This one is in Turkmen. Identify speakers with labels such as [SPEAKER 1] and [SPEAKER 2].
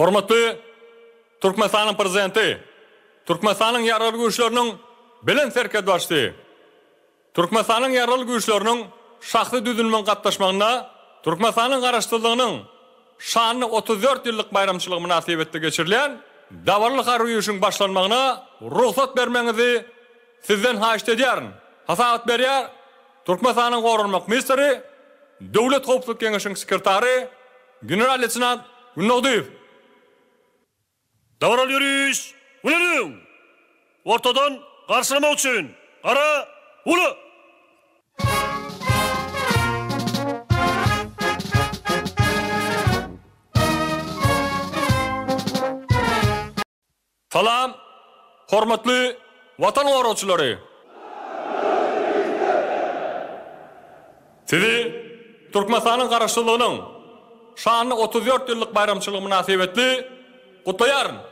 [SPEAKER 1] Hormatly Türkmenistanyň Prezidenti, Türkmenistanyň Ýaragly Güýçleriniň Belent Serkerdebaşysy, Türkmenistanyň Ýaragly Güýçleriniň şahsy düzüminiň gatnaşmagynda Türkmenistanyň Garaşsyzlygynyň şanly 34 ýyllyk baýramçylygy mynasybetli geçirilýän dabaraly harby ýörişiň başlanmagyna rugsat bermegiňizi Sizden haýyşt edýärin. Hasabat berýär Türkmenistanyň Goranmak ministri, Döwlet howpsuzlyk geňeşiniň sekretary general-leýtenant Gündogdyýew.
[SPEAKER 2] Dabaraly ýöriş Güneliň! Ortadan garşylamak üçin gara uly!
[SPEAKER 1] Salam, hormatly Watan goragçylary! Sizi Türkmenistanyň Garaşsyzlygynyň şanly 34 ýyllyk baýramçylygy mynasybetli gutlaýaryn!